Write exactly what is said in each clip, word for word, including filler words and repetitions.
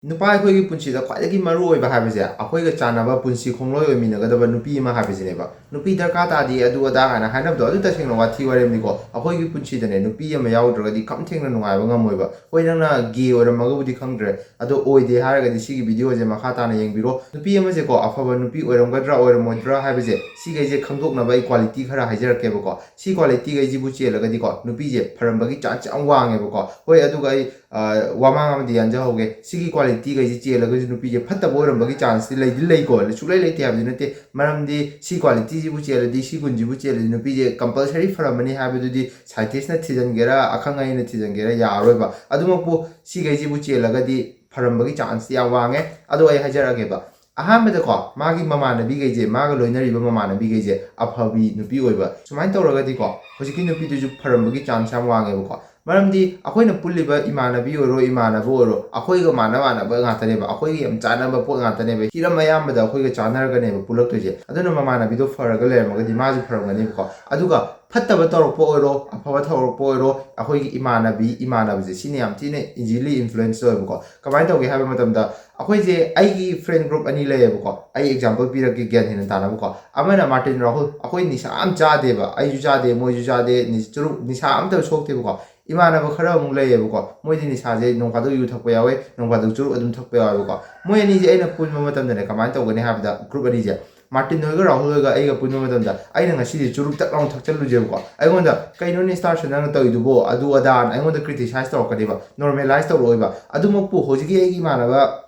ꯅꯨꯄꯥ ꯑꯩꯈꯣꯏꯒꯤ ꯄꯨꯟꯁꯤꯗ ꯈ꯭ꯋꯥꯏꯗꯒꯤ ꯃꯔꯨ ꯑꯣꯏꯕ ꯍꯥꯏꯕꯁꯦ ꯑꯩꯈꯣꯏꯒ ꯆꯥꯟꯅꯕ ꯄꯨꯟꯁꯤ ꯈꯣꯡꯂꯣꯏ ꯑꯣꯏꯃꯤꯟꯅꯒꯗꯕ ꯅꯨꯄꯤ ꯑꯃ ꯍꯥꯏꯕꯁꯤꯅꯦꯕ꯫ ꯅꯨꯄꯤ ꯗꯔꯀꯥꯔ ꯇꯥꯗꯦ, ꯑꯗꯨ ꯑꯗꯥ ꯍꯥꯏꯅ ꯍꯥꯏꯅꯕꯗꯣ, ꯑꯗꯨ ꯇꯁꯦꯡꯅ ꯋꯥꯊꯤ ꯋꯥꯔꯦꯝꯅꯤꯀꯣ꯫ ꯑꯩꯈꯣꯏꯒꯤ ꯄꯨꯟꯁꯤꯗꯅꯦ ꯅꯨꯄꯤ ꯑꯃ ꯌꯥꯎꯗ꯭ꯔꯒꯗꯤ ꯈꯝ ꯊꯦꯡꯅ ꯅꯨꯡꯉꯥꯏꯕ ꯉꯝꯃꯣꯏꯕ꯫ ꯍꯣꯏ, ꯅꯪꯅ ꯒꯦ ꯑꯣꯏꯔꯝꯃꯒꯕꯨꯗꯤ ꯈꯪꯗ꯭ꯔꯦ, ꯑꯗꯣ ꯑꯣꯏꯗꯦ ꯍꯥꯏꯔꯒꯗꯤ ꯁꯤꯒꯤ ꯚꯤꯗꯤꯑꯣꯁꯦ ꯃꯈꯥ ꯇꯥꯅ ꯌꯦꯡꯕꯤꯔꯣ꯫ ꯅꯨꯄꯤ ꯑꯃꯁꯦꯀꯣ, ꯑꯐꯕ ꯅꯨꯄꯤ ꯑꯣꯏꯔꯝꯒꯗ꯭ꯔꯥ ꯑꯣꯏꯔꯝꯃꯣꯏꯗ꯭ꯔꯥ ꯍꯥꯏꯕꯁꯦ, ꯁꯤꯈꯩꯁꯦ ꯈꯪꯗꯣꯛꯅꯕ ꯑꯩ ꯀ꯭ꯋꯥꯂꯤꯇꯤ ꯈꯔ ꯍꯥꯏꯖꯔꯛꯀꯦꯕꯀꯣ꯫ ꯁꯤ ꯀ꯭ꯋꯥꯂꯤꯇꯤꯈꯩꯁꯤꯕꯨ ꯆꯦꯜꯂꯒꯗꯤꯀꯣ, ꯅꯨꯄꯤꯁꯦ ꯐꯔꯝꯕꯒꯤ ꯆꯥꯟꯁ ꯌꯥꯝ ꯋꯥꯡꯉꯦꯕꯀꯣ꯫ ꯍꯣꯏ, ꯑꯗꯨꯒ ꯑꯩ ꯑ, ꯋꯥꯃꯥꯡ ꯑꯃꯗꯤ ꯌꯥꯟꯖꯍꯧꯒꯦ꯫ ꯁꯤꯒꯤ ꯀ꯭ꯋꯥꯂꯤꯇꯤꯈꯩꯁꯤ ꯆꯦꯜꯂꯒꯁꯨ ꯅꯨꯄꯤꯁꯦ ꯐꯠꯇꯕ ꯑꯣꯏꯔꯝꯕꯒꯤ ꯆꯥꯟꯁꯇꯤ ꯂꯩꯗꯤ ꯂꯩꯀꯣ, ꯁꯨꯡꯂꯩ ꯂꯩꯇꯦ ꯍꯥꯏꯕꯗꯤ ꯅꯠꯇꯦ꯫ ꯃꯔꯝꯗꯤ ꯁꯤ ꯀ꯭ꯋꯥꯂꯤꯇꯤꯁꯤꯕꯨ ꯆꯦꯜꯂꯗꯤ, ꯁꯤ ꯒꯨꯟꯁꯤꯕꯨ ꯆꯦꯜꯂꯗꯤ ꯅꯨꯄꯤꯁꯦ ꯀꯝꯄꯜꯁꯔꯤ ꯐꯔꯝꯃꯅꯤ ꯍꯥꯏꯕꯗꯨꯗꯤ ꯁꯥꯏꯟꯇꯤꯁꯅ ꯊꯤꯖꯤꯟꯒꯦꯔꯥ, ꯑꯈꯪ ꯑꯍꯩꯅ ꯊꯤꯖꯤꯟꯒꯦꯔꯥ, ꯌꯥꯔꯔꯣꯏꯕ꯫ ꯑꯗꯨꯃꯛꯄꯨ ꯁꯤꯈꯩꯁꯤꯕꯨ ꯆꯦꯜꯂꯒꯗꯤ ꯐꯔꯝꯕꯒꯤ ꯆꯥꯟꯁꯇꯤ ꯌꯥꯝ ꯋꯥꯡꯉꯦ꯫ ꯑꯗꯣ ꯑꯩ ꯍꯥꯏꯖꯔꯛꯑꯒꯦꯕ꯫ ꯑꯍꯥꯟꯕꯗꯀꯣ, ꯃꯥꯒꯤ ꯃꯃꯥꯟꯅꯕꯤꯈꯩꯁꯦ, ꯃꯥꯒ ꯂꯣꯏꯅꯔꯤꯕ ꯃꯃꯥꯟꯅꯕꯤꯈꯩꯁꯦ ꯑꯐꯕꯤ ꯅꯨꯄꯤ ꯑꯣꯏꯕ꯫ ꯁꯨꯃꯥꯏꯅ ꯇꯧꯔꯒꯗꯤꯀꯣ, ꯍꯧꯖꯤꯛꯀꯤ ꯅꯨꯄꯤꯗꯨꯁꯨ ꯐꯔꯝꯕꯒꯤ ꯆꯥꯟꯁ ꯌꯥꯝ ꯋꯥꯡꯉꯦꯕꯀꯣ꯫ ꯃꯔꯝꯗꯤ ꯑꯩꯈꯣꯏꯅ ꯄꯨꯜꯂꯤꯕ ꯏꯃꯥꯟꯅꯕꯤ ꯑꯣꯏꯔꯣ, ꯏꯃꯥꯟꯅꯕ ꯑꯣꯏꯔꯣ, ꯑꯩꯈꯣꯏꯒ ꯃꯥꯟꯅ ꯃꯥꯟꯅꯕ ꯉꯥꯛꯇꯅꯦꯕ, ꯑꯩꯈꯣꯏꯒ ꯌꯥꯝ ꯆꯥꯟꯅꯕ ꯄꯣꯠ ꯉꯥꯛꯇꯅꯦꯕ, ꯍꯤꯔꯝ ꯑꯌꯥꯝꯕꯗ ꯑꯩꯈꯣꯏꯒ ꯆꯥꯟꯅꯔꯒꯅꯦꯕ ꯄꯨꯜꯂꯛꯇꯣꯏꯁꯦ꯫ ꯑꯗꯨꯅ ꯃꯃꯥꯟꯅꯕꯤꯗꯣ ꯐꯔꯒ ꯂꯩꯔꯝꯃꯒꯗꯤ ꯃꯥꯁꯨ ꯐꯔꯝꯒꯅꯦꯕꯀꯣ꯫ ꯑꯗꯨꯒ ꯐꯠꯇꯕ ꯇꯧꯔꯛꯄ ꯑꯣꯏꯔꯣ, ꯑꯐꯕ ꯇꯧꯔꯛꯄ ꯑꯣꯏꯔꯣ, ꯑꯩꯈꯣꯏꯒꯤ ꯏꯃꯥꯟꯅꯕꯤ, ꯏꯃꯥꯟꯅꯕꯁꯦ ꯁꯤꯅ ꯌꯥꯝ ꯊꯤꯅ ꯏꯖꯤꯂꯤ ꯏꯟꯐ꯭ꯂꯨꯌꯦꯟꯁ ꯑꯣꯏꯕꯀꯣ꯫ ꯀꯃꯥꯏꯅ ꯇꯧꯒꯦ ꯍꯥꯏꯕ ꯃꯇꯝꯗ, ꯑꯩꯈꯣꯏꯁꯦ, ꯑꯩꯒꯤ ꯐ꯭ꯔꯦꯟ ꯒ꯭ꯔꯨꯞ ꯑꯅꯤ ꯂꯩꯌꯦꯕꯀꯣ꯫ ꯑꯩ ꯑꯦꯛꯖꯥꯝꯄꯜ ꯄꯤꯔꯛꯀꯦ, ꯒ꯭ꯌꯥꯟ ꯍꯦꯟꯅ ꯇꯥꯅꯕꯀꯣ꯫ ꯑꯃꯅ ꯃꯥꯔꯇꯤꯟ ꯔꯥꯍꯨꯜ, ꯑꯩꯈꯣꯏ ꯅꯤꯁꯥ ꯑꯃ ꯆꯥꯗꯦꯕ, ꯑꯩꯁꯨ ꯆꯥꯗꯦ, ꯃꯣꯏꯁꯨ ꯆꯥꯗꯦ, ꯅꯤ-, ꯆꯨꯔꯨꯞ, ꯅꯤꯁꯥ ꯑꯝꯇ ꯁꯣꯛꯇꯦꯕꯀꯣ꯫ ꯏꯃꯥꯟꯅꯕ ꯈꯔ ꯑꯃꯨꯛ ꯂꯩꯌꯦꯕꯀꯣ, ꯃꯣꯏꯗꯤ ꯅꯤꯁꯥꯁꯦ ꯅꯣꯡ ꯐꯥꯗꯣꯛ ꯌꯨ ꯊꯛꯄ ꯌꯥꯎꯋꯦ, ꯅꯣꯡ ꯐꯥꯗꯣꯛ ꯆꯨꯔꯨꯞ ꯑꯗꯨꯝ ꯊꯛꯄ ꯌꯥꯎꯋꯦꯕꯀꯣ꯫ ꯃꯣꯏ ꯑꯅꯤꯁꯦ ꯑꯩꯅ ꯄꯨꯟꯕ ꯃꯇꯝꯗꯅꯦ, ꯀꯃꯥꯏꯅ ꯇꯧꯒꯅꯤ ꯍꯥꯏꯕꯗ, ꯒ꯭ꯔꯨꯞ ꯑꯅꯤꯁꯦ, ꯃꯥꯔꯇꯤꯟ ꯍꯣꯏꯒ ꯔꯥꯍꯨꯜ ꯍꯣꯏꯒ ꯑꯩꯒ ꯄꯨꯟꯕ ꯃꯇꯝꯗ, ꯑꯩꯅ ꯉꯁꯤꯗꯤ ꯆꯨꯔꯨꯞ ꯇꯛ ꯂꯥꯎꯅ ꯊꯛꯆꯜꯂꯨꯁꯦꯕꯀꯣ꯫ ꯑꯩꯉꯣꯟꯗ, "ꯀꯩꯅꯣꯅꯦ ꯁ꯭ꯇꯥꯔꯁ ꯅꯪꯅ ꯇꯧꯔꯤꯗꯨꯕꯣ?" ꯑꯗꯨ ꯑꯗꯥꯅ ꯑꯩꯉꯣꯟꯗ ꯀ꯭ꯔꯤꯇꯤꯁꯥꯏꯁ ꯇꯧꯔꯛꯀꯅꯦꯕ, ꯅꯣꯔꯃꯦꯂꯥꯏꯁ ꯇꯧꯔꯛꯑꯣꯏꯕ꯫ ꯑꯗꯨꯃꯛꯄꯨ ꯍꯧꯖꯤꯛꯀꯤ ꯑꯩꯒꯤ ꯏꯃꯥꯟꯅꯕ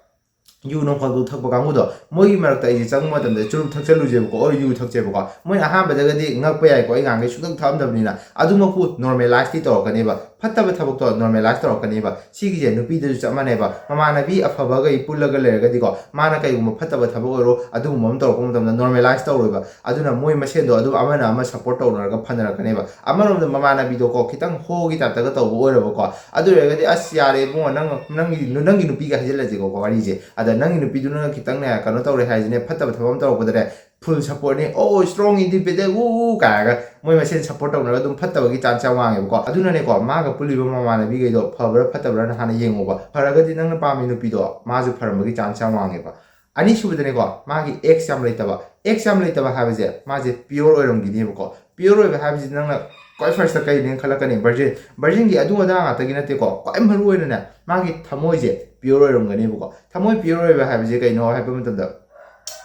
ꯌꯨ ꯅꯣꯡ ꯐꯥꯗꯣꯛ ꯊꯛꯄ ꯀꯥꯡꯕꯨꯗꯣ, ꯃꯣꯏꯒꯤ ꯃꯔꯛꯇ ꯑꯩꯁꯦ ꯆꯪꯕ ꯃꯇꯝꯗ ꯆꯨꯔꯨꯞ ꯊꯛꯆꯜꯂꯨꯁꯦꯕꯀꯣ, ꯑꯣꯔ ꯌꯨ ꯊꯛꯁꯦꯕꯀꯣ꯫ ꯃꯣꯏꯅ ꯑꯍꯥꯟꯕꯗꯒꯗꯤ ꯉꯛꯄ ꯌꯥꯏꯀꯣ, ꯑꯩ ꯉꯥꯡꯈꯩ ꯁꯨꯡꯊꯛ ꯊꯛꯑꯝꯗꯕꯅꯤꯅ꯫ ꯑꯗꯨꯃꯛꯄꯨ ꯅꯣꯔꯃꯦꯂꯥꯏꯁꯇꯤ ꯇꯧꯔꯛꯀꯅꯦꯕ, ꯐꯠꯇꯕ ꯊꯕꯛꯇꯣ ꯅꯣꯔꯃꯦꯂꯥꯏꯁ ꯇꯧꯔꯛꯀꯅꯦꯕ꯫ ꯁꯤꯒꯤꯁꯦ ꯅꯨꯄꯤꯗꯁꯨ ꯆꯞ ꯃꯥꯟꯅꯩꯕ꯫ ꯃꯃꯥꯟꯅꯕꯤ ꯑꯐꯕꯈꯩ ꯄꯨꯜꯂꯒ ꯂꯩꯔꯒꯗꯤꯀꯣ, ꯃꯥꯅ ꯀꯩꯒꯨꯝꯕ ꯐꯠꯇꯕ ꯊꯕꯛ ꯑꯣꯏꯔꯣ, ꯑꯗꯨꯒꯨꯝꯕ ꯑꯃ ꯇꯧꯔꯛꯄ ꯃꯇꯝꯗ ꯅꯣꯔꯃꯦꯂꯥꯏꯁ ꯇꯧꯔꯣꯏꯕ꯫ ꯑꯗꯨꯅ ꯃꯣꯏ ꯃꯁꯦꯟꯗꯣ ꯑꯗꯨꯝ ꯑꯃꯅ ꯑꯃ ꯁꯞꯄꯣꯔꯠ ꯇꯧꯅꯔꯒ ꯐꯅꯔꯛꯀꯅꯦꯕ꯫ ꯑꯃꯔꯣꯝꯗ ꯃꯃꯥꯟꯅꯕꯤꯗꯣꯀꯣ, ꯈꯤꯇꯪ ꯍꯣꯒꯤ ꯇꯥꯏꯞꯇꯒ ꯇꯧꯕ ꯑꯣꯏꯔꯕꯀꯣ, ꯑꯗꯨ ꯑꯣꯏꯔꯒꯗꯤ, "ꯑꯁ, ꯌꯥꯔꯦ ꯏꯕꯨꯡꯉꯣ, ꯅꯪ, ꯅꯪꯒꯤ, ꯅꯪꯒꯤ ꯅꯨꯄꯤꯒ ꯍꯥꯏꯖꯤꯜꯂꯁꯦꯀꯣ ꯋꯥꯔꯤꯁꯦ꯫ ꯑꯗ ꯅꯪꯒꯤ ꯅꯨꯄꯤꯗꯨꯅ ꯈꯤꯇꯪꯅꯦ ꯀꯩꯅꯣ ꯇꯧꯔꯦ ꯍꯥꯏꯁꯤꯅꯦ, ꯐꯠꯇꯕ ꯊꯕꯛ ꯑꯃ ꯇꯧꯔꯛꯄꯗꯅꯦ, full supportꯅꯤ, "Oh, strong, independent, ꯎ ꯎ" ꯀꯥꯏꯔꯒ ꯃꯣꯏ ꯃꯁꯦꯟ support ꯇꯧꯅꯔꯒ ꯑꯗꯨꯝ ꯐꯠꯇꯕꯒꯤ chance ꯌꯥꯝ ꯋꯥꯡꯉꯦꯕꯀꯣ꯫ ꯑꯗꯨꯅꯅꯦꯀꯣ, ꯃꯥꯒ ꯄꯨꯜꯂꯤꯕ ꯃꯃꯥꯟꯅꯕꯤꯈꯩꯗꯣ ꯐꯕ꯭ꯔꯥ ꯐꯠꯇꯕ꯭ꯔꯥꯅ ꯍꯥꯟꯅ ꯌꯦꯡꯉꯣꯕ꯫ ꯐꯔꯒꯗꯤ ꯅꯪꯅ ꯄꯥꯝꯃꯤ ꯅꯨꯄꯤꯗꯣ ꯃꯥꯁꯨ ꯐꯔꯝꯕꯒꯤ chance ꯌꯥꯝ ꯋꯥꯡꯉꯦꯕ꯫ ꯑꯅꯤꯁꯨꯕꯗꯅꯦꯀꯣ, ꯃꯥꯒꯤ ex ꯌꯥꯝ ꯂꯩꯇꯕ꯫ Ex ꯌꯥꯝ ꯂꯩꯇꯕ ꯍꯥꯏꯕꯁꯦ ꯃꯥꯁꯦ pure ꯑꯣꯏꯔꯝꯈꯤꯅꯦꯕꯀꯣ꯫ Pure ꯑꯣꯏꯕ ꯍꯥꯏꯕꯁꯤ ꯅꯪꯅ ꯈ꯭ꯋꯥꯏ firstꯇ ꯀꯩꯅꯦꯅ ꯈꯜꯂꯛꯀꯅꯤ? Virgin꯫ Virginꯒꯤ ꯑꯗꯨ ꯑꯗꯥ ꯉꯥꯛꯇꯒꯤ ꯅꯠꯇꯦꯀꯣ, ꯈ꯭ꯋꯥꯏ ꯃꯔꯨ ꯑꯣꯏꯅꯅꯦ ꯃꯥꯒꯤ ꯊꯃꯣꯏꯁꯦ pure ꯑꯣꯏꯔꯝꯒꯅꯦꯕꯀꯣ꯫ ꯊꯃꯣꯏ pure ꯑꯣꯏꯕ ꯍꯥꯏꯕꯁꯦ ꯀꯩꯅꯣ ꯍꯥꯏꯕ ꯃꯇꯝꯗ,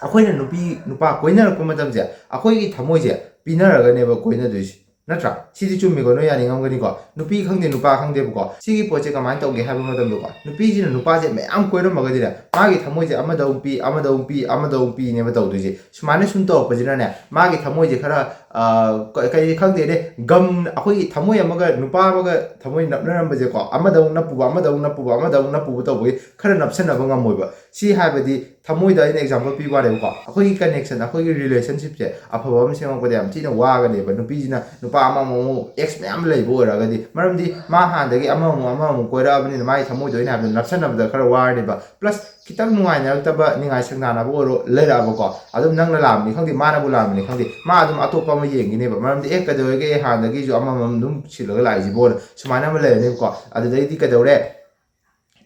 ꯑꯩꯈꯣꯏꯅ ꯅꯨꯄꯤ ꯅꯨꯄꯥ ꯀꯣꯏꯅꯔꯛꯄ ꯃꯇꯝꯁꯦ ꯑꯩꯈꯣꯏꯒꯤ ꯊꯃꯣꯏꯁꯦ ꯄꯤꯅꯔꯒꯅꯦꯕ ꯀꯣꯏꯅꯗꯣꯏꯁꯦ, ꯅꯠꯇ꯭ꯔꯥ? ꯁꯤꯗꯤ ꯆꯨꯝꯃꯤꯀꯣ, ꯅꯣꯏ ꯌꯥꯅꯤꯡꯉꯝꯒꯅꯤꯀꯣ꯫ ꯅꯨꯄꯤ ꯈꯪꯗꯦ ꯅꯨꯄꯥ ꯈꯪꯗꯦꯕꯀꯣ, ꯁꯤꯒꯤ ꯄꯣꯠꯁꯦ ꯀꯃꯥꯏꯅ ꯇꯧꯒꯦ ꯍꯥꯏꯕ ꯃꯇꯝꯗꯀꯣ, ꯅꯨꯄꯤꯁꯤꯅ ꯅꯨꯄꯥꯁꯦ ꯃꯌꯥꯝ ꯀꯣꯏꯔꯝꯃꯒꯗꯤꯅꯦ, ꯃꯥꯒꯤ ꯊꯃꯣꯏꯁꯦ ꯑꯃꯗ ꯑꯃꯨꯛ ꯄꯤ, ꯑꯃꯗ ꯑꯃꯨꯛ ꯄꯤ, ꯑꯃꯗ ꯑꯃꯨꯛ ꯄꯤꯅꯦꯕ ꯇꯧꯗꯣꯏꯁꯦ꯫ ꯁꯨꯃꯥꯏꯅ ꯁꯨꯝ ꯇꯧꯔꯛꯄꯁꯤꯅꯅꯦ, ꯃꯥꯒꯤ ꯊꯃꯣꯏꯁꯦ ꯈꯔ, ꯑ, ꯀ-, ꯀꯩ ꯈꯪꯗꯦꯅꯦ, ꯒꯝ, ꯑꯩꯈꯣꯏꯒꯤ ꯊꯃꯣꯏ ꯑꯃꯒ ꯅꯨꯄꯥ ꯑꯃꯒ ꯊꯃꯣꯏ ꯅꯞꯅꯔꯝꯕꯁꯦꯀꯣ, ꯑꯃꯗ ꯑꯃꯨꯛ ꯅꯞꯄꯨꯕ, ꯑꯃꯗ ꯑꯃꯨꯛ ꯅꯞꯄꯨꯕ, ꯑꯃꯗ ꯑꯃꯨꯛ ꯅꯞꯄꯨꯕ ꯇꯧꯕꯒꯤ ꯈꯔ ꯅꯞꯁꯟꯅꯕ ꯉꯝꯃꯣꯏꯕ꯫ ꯁꯤ ꯍꯥꯏꯕꯗꯤ ꯊꯃꯣꯏꯗ ꯑꯩꯅ example ꯄꯤꯕ ꯋꯥꯅꯦꯕꯀꯣ, ꯑꯩꯈꯣꯏꯒꯤ connection, ꯑꯩꯈꯣꯏꯒꯤ relationshipꯁꯦ ꯑꯐꯕ ꯑꯃ ꯁꯦꯝꯃꯛꯄꯗ ꯌꯥꯝ ꯊꯤꯅ ꯋꯥꯒꯅꯦꯕ꯫ ꯅꯨꯄꯤꯁꯤꯅ ꯅꯨꯄꯥ ꯑꯃꯃꯨꯛ ex ꯃꯌꯥꯝ ꯂꯩꯕ ꯑꯣꯏꯔꯒꯗꯤ, ꯃꯔꯝꯗꯤ ꯃꯥ ꯍꯥꯟꯅꯗꯒꯤ ꯑꯃꯃꯨꯛ ꯑꯃꯃꯨꯛ ꯀꯣꯏꯔꯛꯑꯕꯅꯤꯅ ꯃꯥꯒꯤ ꯊꯃꯣꯏꯗꯣ, ꯑꯩꯅ ꯍꯥꯏꯕꯗꯣ, ꯅꯞꯁꯟꯅꯕꯗ ꯈꯔ ꯋꯥꯔꯅꯦꯕ꯫ Plus ꯈꯤꯇꯪ ꯅꯨꯡꯉꯥꯏꯅꯔꯛꯇꯕ, ꯅꯤꯡꯉꯥꯏ ꯁꯪꯗꯥꯅꯕ ꯑꯣꯏꯔꯣ ꯂꯩꯔꯛꯑꯕꯀꯣ, ꯑꯗꯨꯝ ꯅꯪꯅ ꯂꯥꯟꯕꯅꯤ ꯈꯪꯗꯦ, ꯃꯥꯅꯕꯨ ꯂꯥꯟꯕꯅꯤ ꯈꯪꯗꯦ, ꯃꯥ ꯑꯗꯨꯝ ꯑꯇꯣꯞꯄ ꯑꯃ ꯌꯦꯡꯈꯤꯅꯦꯕ꯫ ꯃꯔꯝꯗꯤ ꯑꯦ ꯀꯩꯗꯧꯔꯒꯦ, ꯍꯥꯟꯅꯗꯒꯤꯁꯨ ꯑꯃꯃꯝ ꯑꯗꯨꯝ ꯁꯤꯜꯂꯒ ꯂꯥꯛꯏꯁꯤꯕꯣꯅ ꯁꯨꯃꯥꯏꯅ ꯑꯃ ꯂꯩꯔꯅꯦꯕꯀꯣ꯫ ꯑꯗꯨꯗꯩꯗꯤ ꯀꯩꯗꯧꯔꯦ?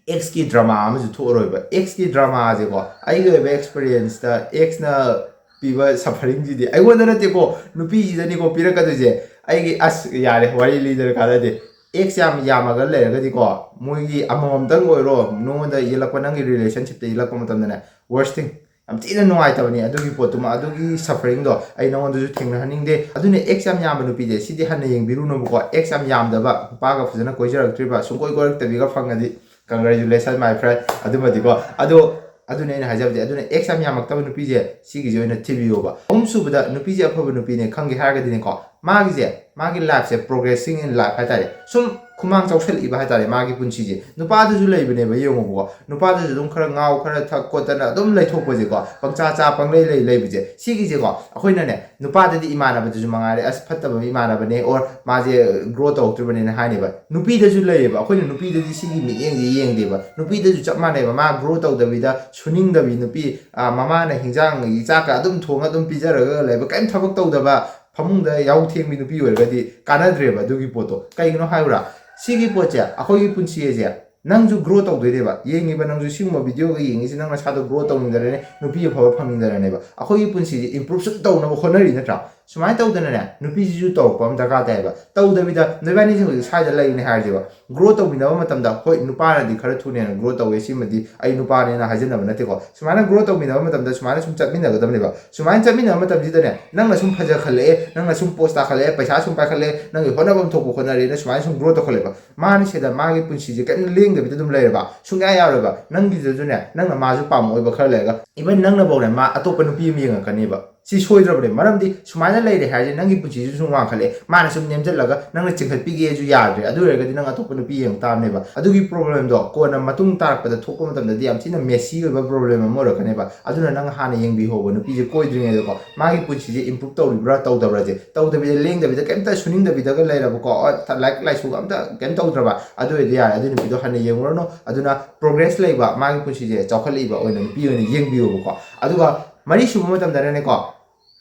Exꯀꯤ drama ꯑꯃꯁꯨ ꯊꯣꯛꯑꯔꯣꯏꯕ꯫ Exꯀꯤ dramaꯁꯦꯀꯣ, ꯑꯩꯒꯤ ꯑꯣꯏꯕ experienceꯇ exꯅ ꯄꯤꯕ sufferingꯁꯤꯗꯤ ꯑꯩꯉꯣꯟꯗ ꯅꯠꯇꯦꯀꯣ, ꯅꯨꯄꯤꯁꯤꯗꯅꯤꯀꯣ ꯄꯤꯔꯛꯀꯗꯣꯏꯁꯦ꯫ ꯑꯩꯒꯤ, ꯑꯁ, ꯌꯥꯔꯦ, ꯋꯥꯔꯤ ꯂꯤꯗꯅ ꯀꯥꯟꯅꯗꯦ꯫ Ex ꯌꯥꯝ ꯌꯥꯝꯃꯒ ꯂꯩꯔꯒꯗꯤꯀꯣ, ꯃꯣꯏꯒꯤ ꯑꯃꯃꯝꯇꯪ ꯑꯣꯏꯔꯣ, ꯅꯉꯣꯟꯗ ꯌꯦꯜꯂꯛꯄ, ꯅꯪꯒꯤ relationshipꯇ ꯌꯦꯜꯂꯛꯄ ꯃꯇꯝꯗꯅꯦ, worst thing, ꯌꯥꯝ ꯊꯤꯅ ꯅꯨꯡꯉꯥꯏꯇꯕꯅꯤ꯫ ꯑꯗꯨꯒꯤ ꯄꯣꯠꯇꯨꯃ, ꯑꯗꯨꯒꯤ sufferingꯗꯣ ꯑꯩ ꯅꯉꯣꯟꯗꯁꯨ ꯊꯦꯡꯅꯍꯟꯅꯤꯡꯗꯦ꯫ ꯑꯗꯨꯅ ex ꯌꯥꯝ ꯌꯥꯝꯕ ꯅꯨꯄꯤꯁꯦ, ꯁꯤꯗꯤ ꯍꯟꯅ ꯌꯦꯡꯕꯤꯔꯨꯅꯨꯕꯀꯣ꯫ Ex ꯌꯥꯝ ꯌꯥꯝꯗꯕ, ꯅꯨꯄꯥꯒ ꯐꯖꯅ ꯀꯣꯏꯖꯔꯛꯇ꯭ꯔꯤꯕ, ꯁꯨꯡꯀꯣꯏ ꯀꯣꯏꯔꯛꯇꯕꯤꯒ ꯐꯪꯉꯗꯤ, congratulations, my friend꯫ ꯑꯗꯨꯃꯗꯤꯀꯣ, ꯑꯗꯣ, ꯑꯗꯨꯅꯦ ꯑꯩꯅ ꯍꯥꯏꯖꯕꯗꯤ, ꯑꯗꯨꯅ ex ꯌꯥꯝ ꯌꯥꯝꯃꯛꯇꯕ ꯅꯨꯄꯤꯁꯦ, ꯁꯤꯒꯤꯁꯦ ꯑꯣꯏꯅ ꯊꯤꯕꯤꯌꯣꯕ꯫ ꯑꯍꯨꯝ ꯁꯨꯕꯗ, ꯅꯨꯄꯤꯁꯦ ꯑꯐꯕ ꯅꯨꯄꯤꯅꯦ ꯈꯪꯒꯦ ꯍꯥꯏꯔꯒꯗꯤꯅꯦꯀꯣ, ꯃꯥꯒꯤꯁꯦ, ꯃꯥꯒꯤ lifeꯁꯦ progressing in life ꯍꯥꯏꯇꯥꯔꯦ, ꯁꯨꯝ ꯈꯨꯃꯥꯡ ꯆꯥꯎꯁꯜꯂꯛꯏꯕ ꯍꯥꯏꯇꯥꯔꯦ ꯃꯥꯒꯤ ꯄꯨꯟꯁꯤꯁꯦ꯫ ꯅꯨꯄꯥꯗꯨꯁꯨ ꯂꯩꯕꯅꯦꯕ, ꯌꯦꯡꯉꯣꯕꯀꯣ, ꯅꯨꯄꯥꯗꯨꯁꯨ ꯑꯗꯨꯝ ꯈꯔ ꯉꯥꯎ ꯈꯔ ꯊꯛ ꯈꯣꯠꯇꯅ ꯑꯗꯨꯝ ꯂꯩꯊꯣꯛꯄꯁꯦꯀꯣ, ꯄꯪꯆꯥ ꯆꯥ ꯄꯪꯂꯩ ꯂꯩ ꯂꯩꯕꯁꯦ, ꯁꯤꯒꯤꯁꯦꯀꯣ ꯑꯩꯈꯣꯏꯅꯅꯦ, ꯅꯨꯄꯥꯗꯗꯤ ꯏꯃꯥꯟꯅꯕꯗꯨꯁꯨ ꯃꯉꯥꯏꯔꯦ, ꯑꯁ ꯐꯠꯇꯕ ꯏꯃꯥꯟꯅꯕꯅꯦ, or ꯃꯥꯁꯦ ꯒ꯭ꯔꯣ ꯇꯧꯔꯛꯇ꯭ꯔꯤꯕꯅꯦꯅ ꯍꯥꯏꯅꯦꯕ꯫ ꯅꯨꯄꯤꯗꯁꯨ ꯂꯩꯌꯦꯕ, ꯑꯩꯈꯣꯏꯅ ꯅꯨꯄꯤꯗꯗꯤ ꯁꯤꯒꯤ ꯃꯤꯠꯌꯦꯡꯁꯦ ꯌꯦꯡꯗꯦꯕ꯫ ꯅꯨꯄꯤꯗꯁꯨ ꯆꯞ ꯃꯥꯟꯅꯩꯕ, ꯃꯥ ꯒ꯭ꯔꯣ ꯇꯧꯗꯕꯤꯗ ꯁꯨꯅꯤꯡꯗꯕꯤ ꯅꯨꯄꯤ, ꯃꯃꯥꯅ ꯍꯤꯟꯖꯥꯡ ꯆꯥꯛꯀ ꯑꯗꯨꯝ ꯊꯣꯡꯉ ꯑꯗꯨꯝ ꯄꯤꯖꯔꯒ ꯂꯩꯕ, ꯀꯔꯤꯝ ꯊꯕꯛ ꯇꯧꯗꯕ, ꯐꯃꯨꯡꯗ ꯌꯥꯍꯧ ꯊꯦꯡꯕꯤ ꯅꯨꯄꯤ ꯑꯣꯏꯔꯒꯗꯤ ꯀꯥꯟꯅꯗ꯭ꯔꯦꯕ ꯑꯗꯨꯒꯤ ꯄꯣꯠꯇꯣ꯫ ꯀꯩꯒꯤꯅꯣ ꯍꯥꯏꯕ꯭ꯔꯥ? ꯁꯤꯒꯤ ꯄꯣꯠꯁꯦ, ꯑꯩꯈꯣꯏꯒꯤ ꯄꯨꯟꯁꯤ ꯑꯁꯦ ꯅꯪꯁꯨ ꯒ꯭ꯔꯣ ꯇꯧꯗꯣꯏꯅꯦꯕ꯫ ꯌꯦꯡꯉꯤꯕ ꯅꯪꯁꯨ, ꯁꯤꯒꯨꯝꯕ ꯚꯤꯗꯤꯑꯣꯒ ꯌꯦꯡꯉꯤꯁꯤ ꯅꯪ ꯅꯁꯥꯗꯣ ꯒ꯭ꯔꯣ ꯇꯧꯅꯤꯡꯗꯅꯅꯦ, ꯅꯨꯄꯤ ꯑꯐꯕ ꯐꯪꯅꯤꯡꯗꯅꯅꯦꯕ꯫ ꯑꯩꯈꯣꯏꯒꯤ ꯄꯨꯟꯁꯤꯁꯦ ꯏꯝꯄ꯭ꯔꯨꯞ ꯁꯨꯝ ꯇꯧꯅꯕ ꯍꯣꯠꯅꯔꯤ ꯅꯠꯇ꯭ꯔꯥ? ꯁꯨꯃꯥꯏꯅ ꯇꯧꯗꯅꯅꯦ, ꯅꯨꯄꯤꯁꯤꯁꯨ ꯇꯧꯔꯛꯄ ꯑꯃ ꯗꯔꯀꯥꯔ ꯇꯥꯏꯌꯦꯕ꯫ ꯇꯧꯗꯕꯤꯗ ꯅꯣꯏꯕꯥꯅꯤꯁꯦ ꯍꯧꯖꯤꯛ ꯁ꯭ꯋꯥꯏꯗ ꯂꯩꯔꯤꯅꯦ ꯍꯥꯏꯔꯁꯦꯕ, ꯒ꯭ꯔꯣ ꯇꯧꯃꯤꯟꯅꯕ ꯃꯇꯝꯗ, ꯍꯣꯏ, ꯅꯨꯄꯥꯅꯗꯤ ꯈꯔ ꯊꯨꯅ ꯍꯦꯟꯅ ꯒ꯭ꯔꯣ ꯇꯧꯋꯦ, ꯁꯤꯃꯗꯤ ꯑꯩ ꯅꯨꯄꯥꯅꯦꯅ ꯍꯥꯏꯖꯟꯅꯕ ꯅꯠꯇꯦꯀꯣ꯫ ꯁꯨꯃꯥꯏꯅ ꯒ꯭ꯔꯣ ꯇꯧꯃꯤꯟꯅꯕ ꯃꯇꯝꯗ ꯁꯨꯃꯥꯏꯅ ꯁꯨꯝ ꯆꯠꯃꯤꯟꯅꯒꯗꯕꯅꯦꯕ꯫ ꯁꯨꯃꯥꯏꯅ ꯆꯠꯃꯤꯟꯅꯕ ꯃꯇꯝꯁꯤꯗꯅꯦ, ꯅꯪꯅ ꯁꯨꯝ ꯐꯖꯈꯠꯂꯛꯑꯦ, ꯅꯪꯅ ꯁꯨꯝ ꯄꯣꯁ ꯇꯥꯈꯠꯂꯛꯑꯦ, ꯄꯩꯁꯥ ꯁꯨꯝ ꯄꯥꯏꯈꯠꯂꯛꯑꯦ, ꯅꯪꯒꯤ ꯍꯣꯠꯅꯐꯝ ꯊꯣꯛꯄ ꯍꯣꯠꯅꯔꯦꯅ ꯁꯨꯃꯥꯏꯅ ꯁꯨꯝ ꯒ꯭ꯔꯣ ꯇꯧꯈꯠꯂꯛꯑꯦꯕ꯫ ꯃꯥꯅ ꯁꯤꯗ ꯃꯥꯒꯤ ꯄꯨꯟꯁꯤꯁꯦ ꯀꯔꯤꯝ ꯂꯦꯡꯗꯕꯤꯗ ꯑꯗꯨꯝ ꯂꯩꯔꯕ, ꯁꯨꯡꯌꯥ ꯌꯥꯔꯣꯏꯕ꯫ ꯅꯪꯒꯤꯗꯨꯁꯨꯅꯦ, ꯅꯪꯅ ꯃꯥꯁꯨ ꯄꯥꯝꯃꯛꯑꯣꯏꯕ ꯈꯔ ꯂꯩꯔꯒ, ꯏꯚꯟ ꯅꯪꯅꯐꯧꯅꯦ ꯃꯥ ꯑꯇꯣꯞꯄ ꯅꯨꯄꯤ ꯑꯃ ꯌꯦꯡꯉꯛꯀꯅꯦꯕ꯫ ꯁꯤ ꯁꯣꯏꯗ꯭ꯔꯕꯅꯦ, ꯃꯔꯝꯗꯤ ꯁꯨꯃꯥꯏꯅ ꯂꯩꯔꯦ ꯍꯥꯏꯔꯗꯤ ꯅꯪꯒꯤ ꯄꯨꯟꯁꯤꯁꯨ ꯁꯨꯝ ꯋꯥꯡꯈꯠꯂꯛꯑꯦ, ꯃꯥꯅ ꯁꯨꯝ ꯅꯦꯝꯖꯜꯂꯒ ꯅꯪꯅ ꯆꯤꯡꯈꯠꯄꯤꯒꯦꯁꯨ ꯌꯥꯗ꯭ꯔꯦ꯫ ꯑꯗꯨ ꯑꯣꯏꯔꯒꯗꯤ ꯅꯪ ꯑꯇꯣꯞꯄ ꯅꯨꯄꯤ ꯌꯦꯡ ꯇꯥꯕꯅꯦꯕ꯫ ꯑꯗꯨꯒꯤ ꯄ꯭ꯔꯣꯕ꯭ꯂꯦꯝꯗꯣ ꯀꯣꯟꯅ ꯃꯇꯨꯡ ꯇꯥꯔꯛꯄꯗ ꯊꯣꯛꯄ ꯃꯇꯝꯗꯗꯤ ꯌꯥꯝ ꯊꯤꯅ ꯃꯦꯁꯤ ꯑꯣꯏꯕ ꯄ꯭ꯔꯣꯕ꯭ꯂꯦꯝ ꯑꯃ ꯑꯣꯏꯔꯛꯀꯅꯦꯕ꯫ ꯑꯗꯨꯅ ꯅꯪ ꯍꯥꯟꯅ ꯌꯦꯡꯕꯤꯍꯧꯕ, ꯅꯨꯄꯤꯁꯦ ꯀꯣꯏꯗ꯭ꯔꯤꯉꯩꯗꯀꯣ ꯃꯥꯒꯤ ꯄꯨꯟꯁꯤꯁꯦ ꯏꯝꯄ꯭ꯔꯨꯞ ꯇꯧꯔꯤꯕ꯭ꯔꯥ ꯇꯧꯗꯕ꯭ꯔꯥꯁꯦ꯫ ꯇꯧꯗꯕꯤꯗ, ꯂꯦꯡꯗꯕꯤꯗ, ꯀꯩꯝꯇ ꯁꯨꯅꯤꯡꯗꯕꯤꯗꯒ ꯂꯩꯔꯕꯀꯣ, ꯑ, ꯊ-, ꯂꯥꯏꯔꯤꯛ ꯂꯥꯏꯁꯨꯒ ꯑꯝꯇ ꯀꯩꯝ ꯇꯧꯗ꯭ꯔꯕ, ꯑꯗꯨ ꯑꯣꯏꯔꯗꯤ ꯌꯥꯔꯦ, ꯑꯗꯨ ꯅꯨꯄꯤꯗꯣ ꯍꯟꯅ ꯌꯦꯡꯉꯨꯔꯅꯨ꯫ ꯑꯗꯨꯅ ꯄ꯭ꯔꯣꯒ꯭ꯔꯦꯁ ꯂꯩꯕ, ꯃꯥꯒꯤ ꯄꯨꯟꯁꯤꯁꯦ ꯆꯥꯎꯈꯠꯂꯛꯏꯕ ꯑꯣꯏꯅ ꯅꯨꯄꯤ ꯑꯣꯏꯅ ꯌꯦꯡꯕꯤꯌꯣꯕꯀꯣ꯫ ꯑꯗꯨꯒ ꯃꯔꯤꯁꯨꯕ ꯃꯇꯝꯗꯅꯅꯦꯀꯣ,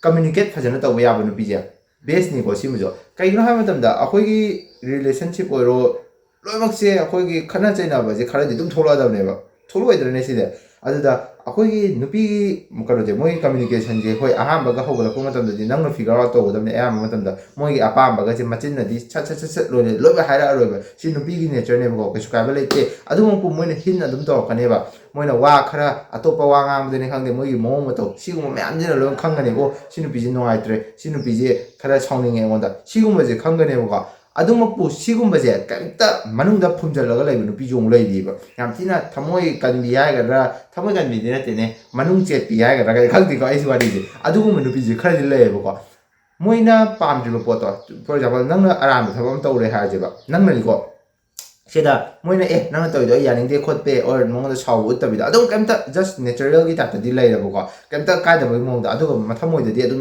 ꯀꯝꯃ꯭ꯌꯨꯅꯤꯀꯦꯠ ꯐꯖꯅ ꯇꯧꯕ ꯌꯥꯕ ꯅꯨꯄꯤꯁꯦ ꯕꯦꯁꯅꯤꯀꯣ꯫ ꯁꯤꯃꯁꯨ ꯀꯩꯒꯤꯅꯣ ꯍꯥꯏꯕ ꯃꯇꯝꯗ, ꯑꯩꯈꯣꯏꯒꯤ ꯔꯤꯂꯦꯁꯟꯁꯤꯞ ꯑꯣꯏꯔꯣ, ꯂꯣꯏꯅꯃꯛꯁꯦ ꯑꯩꯈꯣꯏꯒꯤ ꯈꯠꯅ ꯆꯩꯅꯕꯁꯦ ꯈꯔꯗꯤ ꯑꯗꯨꯝ ꯊꯣꯛꯂꯛꯑꯗꯕꯅꯦꯕ, ꯊꯣꯛꯂꯛꯑꯣꯏꯗ꯭ꯔꯅꯦ ꯁꯤꯗꯤ? ꯑꯗꯨꯗ ꯑꯩꯈꯣꯏꯒꯤ ꯅꯨꯄꯤꯒꯤ ꯀꯩꯅꯣꯁꯦ, ꯃꯣꯏꯒꯤ ꯀꯝꯃ꯭ꯌꯨꯅꯤꯀꯦꯁꯟꯁꯦ, ꯍꯣꯏ, ꯑꯍꯥꯟꯕꯒ ꯍꯧꯒꯠꯂꯛꯄ ꯃꯇꯝꯗꯗꯤ ꯅꯪꯅ ꯐꯤꯒꯔ ꯑꯥꯎꯠ ꯇꯧꯒꯗꯕꯅꯦ ꯑꯌꯥꯝꯕ ꯃꯇꯝꯗ꯫ ꯃꯣꯏꯒꯤ ꯑꯄꯥꯝꯕꯒꯁꯦ ꯃꯆꯤꯟꯅꯗꯤ ꯁꯠ ꯁꯠ ꯁꯠ ꯁꯠ ꯂꯣꯏꯅ ꯂꯣꯏꯅ ꯍꯥꯏꯔꯛꯑꯔꯣꯏꯕ꯫ ꯁꯤ ꯅꯨꯄꯤꯒꯤ ꯅꯦꯆꯔꯅꯦꯕꯀꯣ, ꯀꯩꯁꯨ ꯀꯥꯏꯕ ꯂꯩꯇꯦ꯫ ꯑꯗꯨꯃꯛꯄꯨ ꯃꯣꯏꯅ ꯍꯤꯟ ꯑꯗꯨꯝ ꯇꯧꯔꯛꯀꯅꯦꯕ꯫ ꯃꯣꯏꯅ ꯋꯥ ꯈꯔ, ꯑꯇꯣꯞꯄ ꯋꯥ ꯉꯥꯡꯕꯗꯅꯤ ꯈꯪꯗꯦ, ꯃꯣꯏꯒꯤ ꯃꯑꯣꯡ ꯃꯇꯧ ꯁꯤꯒꯨꯝꯕ ꯃꯌꯥꯝꯁꯤꯅ ꯂꯣꯏꯅ ꯈꯪꯒꯅꯦꯕ꯫ "ꯑꯣ, ꯁꯤ ꯅꯨꯄꯤꯁꯦ ꯅꯨꯡꯉꯥꯏꯇ꯭ꯔꯦ, ꯁꯤ ꯅꯨꯄꯤꯁꯦ ꯈꯔ ꯁꯥꯎꯅꯤꯡꯉꯦ ꯑꯩꯉꯣꯟꯗ", ꯁꯤꯒꯨꯝꯕꯁꯦ ꯈꯪꯒꯅꯦꯕꯀꯣ꯫ ꯑꯗꯨꯃꯛꯄꯨ ꯁꯤꯒꯨꯝꯕꯁꯦ ꯀꯔꯤꯝꯇ ꯃꯅꯨꯡꯗ ꯐꯨꯝꯖꯤꯜꯂꯒ ꯂꯩꯕ ꯅꯨꯄꯤꯁꯨ ꯑꯃꯨꯛ ꯂꯩꯔꯤꯕ꯫ ꯌꯥꯝ ꯊꯤꯅ ꯊꯃꯣꯏ ꯀꯟꯕꯤ ꯍꯥꯏꯒꯗ꯭ꯔꯥ, ꯊꯃꯣꯏ ꯀꯟꯕꯤꯗꯤ ꯅꯠꯇꯦꯅꯦ, ꯃꯅꯨꯡ ꯆꯦꯠꯄꯤ ꯍꯥꯏꯒꯗ꯭ꯔꯥ, ꯀꯩ ꯈꯪꯗꯦꯀꯣ ꯑꯩꯁꯨ ꯋꯥꯔꯤꯁꯦ꯫ ꯑꯗꯨꯒꯨꯝꯕ ꯅꯨꯄꯤꯁꯦ ꯈꯔꯗꯤ ꯂꯩꯌꯦꯕꯀꯣ꯫ ꯃꯣꯏꯅ ꯄꯥꯝꯗ꯭ꯔꯤꯕ ꯄꯣꯠꯇꯣ, for example, ꯅꯪꯅ ꯑꯔꯥꯟꯕ ꯊꯕꯛ ꯑꯃ ꯇꯧꯔꯦ ꯍꯥꯏꯔꯁꯦꯕ, ꯅꯪꯅꯗꯤꯀꯣ ꯁꯤꯗ ꯃꯣꯏꯅ, "ꯑꯦ, ꯅꯪꯅ ꯇꯧꯔꯤꯗꯣ ꯑꯩ ꯌꯥꯅꯤꯡꯗꯦ ꯈꯣꯠꯄꯦ," or ꯃꯉꯣꯟꯗ ꯁꯥꯎꯕ ꯎꯠꯇꯕꯤꯗ, ꯑꯗꯨꯝ ꯀꯩꯝꯇ just natural ꯒꯤ type ꯇꯗꯤ ꯂꯩꯔꯕꯀꯣ, ꯀꯩꯝꯇ ꯀꯥꯏꯗꯕꯒꯤ ꯃꯑꯣꯡꯗ, ꯑꯗꯨꯒ ꯃꯊꯃꯣꯏꯗꯗꯤ ꯑꯗꯨꯝ